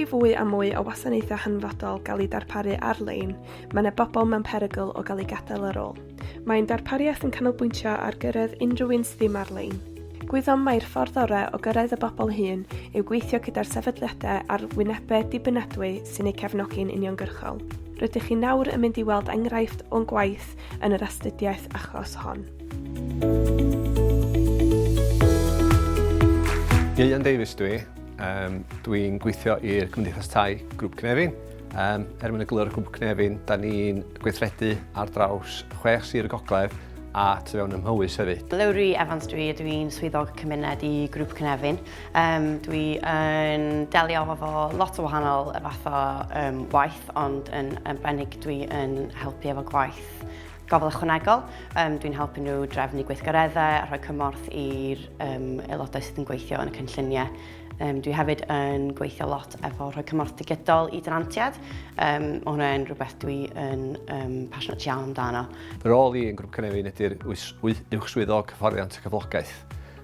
fwy a mwy o wasanaethau hanfodol gael eu darparu ar-lein, mae yna bobl mewn perygl o gael eu gadael ar ôl. Mae ein darpariaeth yn canolbwyntio ar gyrraedd unrhyw un sydd ddim ar-lein. Gwyddom mai'r ffordd orau o gyrraedd y bobl hyn yw gweithio gyda'r sefydliadau a'r wynebau dibynadwy sy'n eu cefnogi'n uniongyrchol. Rydych chi nawr yn mynd i weld enghraifft o'n gwaith yn yr astudiaeth achos hon. Ieuan Davies dwi. Um, dwi'n gweithio i'r Cymdeithas Tai Grŵp Cynefin. Um, er mwyn egluro Grŵp Cynefin, da ni'n gweithredu ar draws chwech sir y gogledd a tu fewn ym Mhowys hefyd. Lowri Evans dwi, dwi'n swyddog cymuned i Grŵp Cynefin. Um, dwi yn delio efo lot o wahanol fath o um, waith, ond yn arbennig dwi yn helpu efo gwaith gofal ychwanegol. Um, dwi'n helpu nhw drefnu gweithgareddau a rhoi cymorth i'r um, aelodau sydd yn gweithio yn y cynlluniau. Um, dwi hefyd yn gweithio lot efo rhoi cymorth digidol i denantiaid. Um, mae hwnna'n rhywbeth dwi yn um, passionate iawn amdano. Fy rôl i yn Grŵp Cynefin ydy'r uwch swyddog hyfforddiant a cyflogaeth.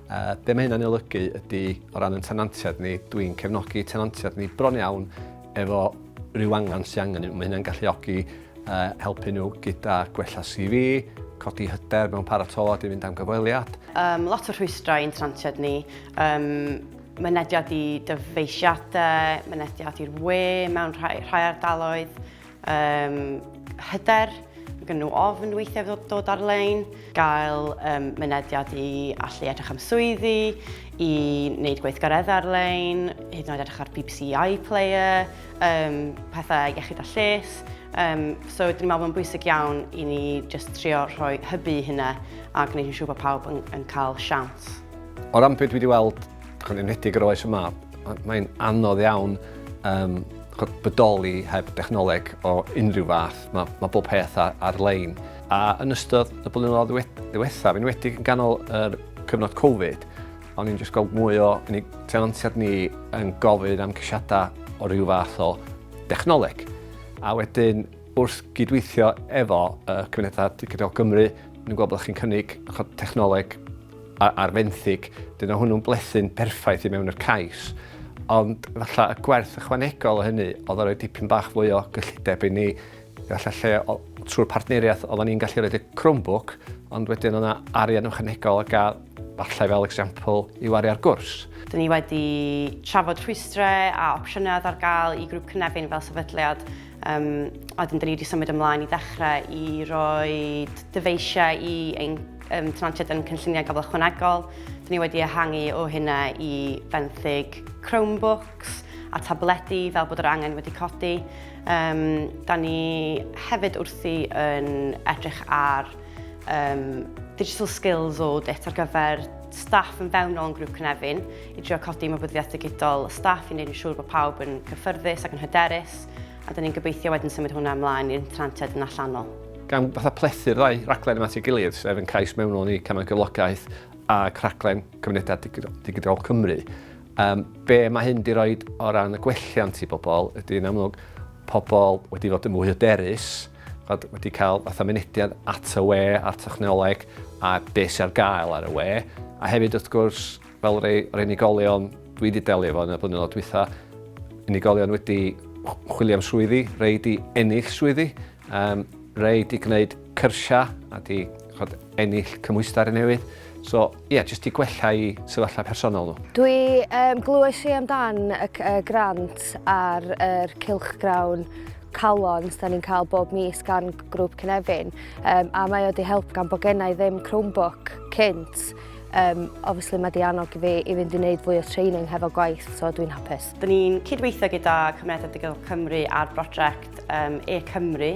Uh, be mae hynna'n olygu ydy o ran yn tenantiaid ni, dwi'n cefnogi tenantiaid ni bron iawn efo rhyw angen sy'n angen. Mae hynna'n galluogi uh, helpu nhw gyda gwella CV, codi hyder mewn paratoad i fynd am gyfweliad. Um, lot o rhwystrau i'n tenantiaid ni. Um, mynediad i dyfeisiadau, mynediad i'r we mewn rhai, rhai ardaloedd, um, hyder, mae gen nhw ofn weithiau dod, dod ar-lein, gael um, mynediad i allu edrych am swyddi, i wneud gweithgareddau ar-lein, hyd yn oed edrych ar BBC iPlayer, um, pethau iechyd a lles. Um, so dwi'n meddwl bod yn bwysig iawn i ni just trio rhoi hybu hynna a gwneud yn siŵr bod pawb yn, yn cael siawns. O ran beth dwi wedi weld, yn enwedig yr oes yma, mae'n anodd iawn um, bodoli heb dechnoleg o unrhyw fath. Mae, mae bob peth ar-lein. A yn ystod y blynyddoedd ddiwethaf, enwedig yn ganol yr cyfnod Covid, o'n i'n jyst gweld mwy o tenantiaid ni yn gofyn am ceisiadau o ryw fath o dechnoleg. A wedyn, wrth gydweithio efo uh, Cymunedau Digidol Cymru, ni'n gweld bod chi'n cynnig technoleg ar fenthyg, dyna hwnnw'n blethu'n berffaith i mewn i'r cais. Ond falle y gwerth ychwanegol o hynny oedd o roi dipyn bach fwy o gyllideb i ni, falle lle trwy'r partneriaeth oedden ni'n gallu rhoi y Chromebook, ond wedyn o'na arian ychwanegol a gael falle fel example i wario ar gwrs. Dyn ni wedi trafod rhwystrau a opsiynau oedd ar gael i Grŵp Cynefin fel sefydliad Um, a wedyn, dyn ni wedi symud ymlaen i ddechrau i roi dyfeisiau i ein um, tenantiaid yn cynlluniau gofal ychwanegol. Dyn ni wedi ehangu o hynna i fenthyg Chromebooks a tabledi fel bod yr angen wedi codi. Um, da ni hefyd wrthi yn edrych ar um, digital skills audit ar gyfer staff yn fewnol yn grŵp Cynefin i drio codi ymwybyddiaeth digidol y staff i wneud yn siŵr bod pawb yn cyffyrddus ac yn hyderus a dyn ni'n gobeithio wedyn symud hwnna ymlaen i'r tenantiaid yn allanol. Gan fatha plethu'r ddau raglen yma at ei gilydd, sef yn cais mewnol ni Camau Gyflogaeth a rhaglen Cymunedau Digidol Cymru, um, be mae hyn di roed o ran y gwelliant i bobl ydy yn amlwg pobl wedi fod yn fwy hyderus, wedi cael fatha mynediad at y we a'r technoleg a beth sydd ar gael ar y we. A hefyd wrth gwrs, fel rei o'r unigolion dwi wedi delio efo yn y blynyddoedd dwytha, unigolion wedi chwilio am swyddi, rei di ennill swyddi, um, rei di gwneud cyrsiau a di chod, ennill cymhwyster newydd. So, ie, yeah, jyst i gwella i sefyllfa personol nhw. Dwi um, glywais i amdan y, y grant ar yr cylchgrawn Calon sydd ni'n cael bob mis gan Grŵp Cynefin um, a mae o wedi helpu gan bod gennau ddim Chromebook cynt Um, obviously mae di annog i fi i fynd i wneud fwy o training hefo gwaith, so dwi'n hapus. Dyn ni'n cydweithio gyda Cymunedau Digidol Cymru ar brosiect um, e-Cymru,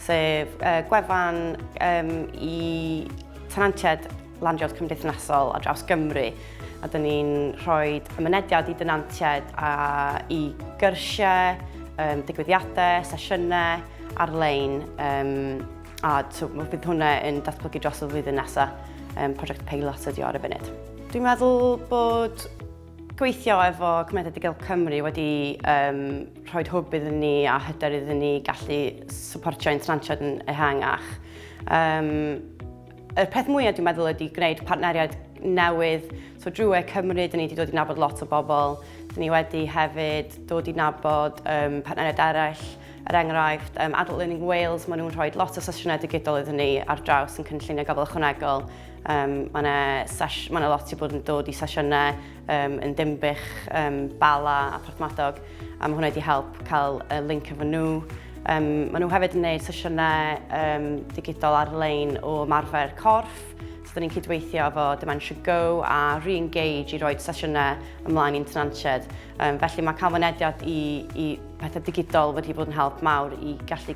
sef uh, gwefan um, i tenantiaid landlord cymdeithasol ar draws Gymru. A dyn ni'n rhoi y mynediad i denantiaid a i gyrsiau, um, digwyddiadau, sesiynau ar-lein. Um, A so, bydd hwnna yn datblygu dros y flwyddyn nesaf. Um, prosiect peilot ydi o ar y funud. Dwi'n meddwl bod gweithio efo Cymunedau Digidol Cymru wedi um, rhoi hwb iddyn ni a hyder iddyn ni gallu supportio ein tenantiaid yn ehangach. Um, y peth mwyaf dwi'n meddwl ydy gwneud partneriaid newydd. So drwy We Cymru, dyn ni wedi dod i nabod lot o bobl. Dyn ni wedi hefyd dod i nabod um, partneriaid eraill, er enghraifft um, Adult Learning Wales, maen nhw'n rhoi lot o sesiynau digidol iddyn ni ar draws yn cynlluniau gofal ychwanegol. Um, mae yna ma lot wedi bod yn dod i sesiynau um, yn Dinbych, um, Bala a Porthmadog, a mae hwnna wedi help cael y link efo nhw. Um, maen nhw hefyd yn gwneud sesiynau um, digidol ar-lein o ymarfer corff, So, da ni'n cydweithio efo Dementia Go a Re-Engage i roi sesiynau ymlaen i'n tenantiaid. Um, felly mae cael mynediad i, i pethau digidol wedi bod yn help mawr i gallu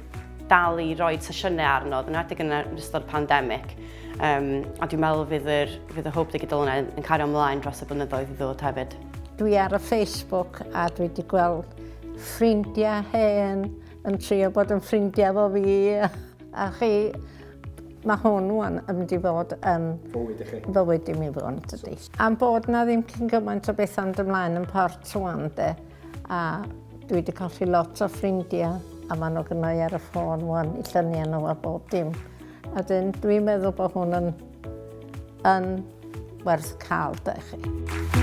dal i roi sesiynau arno, yn enwedig yn ystod y pandemig. Um, a dwi'n meddwl fydd, yr, fydd y hwb digidol yna yn cario ymlaen dros y blynyddoedd i ddod hefyd. Dwi ar y Facebook a dwi wedi gweld ffrindiau hen yn trio bod yn ffrindiau efo fi a chi mae hwn wan yn mynd i fod yn fywyd i chi. Fywyd i mi fod, dydy. Am bod na ddim cyn gymaint o bethau'n mynd ymlaen yn port wan de, a dwi wedi colli lot o ffrindiau a maen nhw gynno i ar y ffôn wan i lluniau nhw a bob dim. A dyn dwi'n meddwl bod hwn yn, yn werth cael de chi.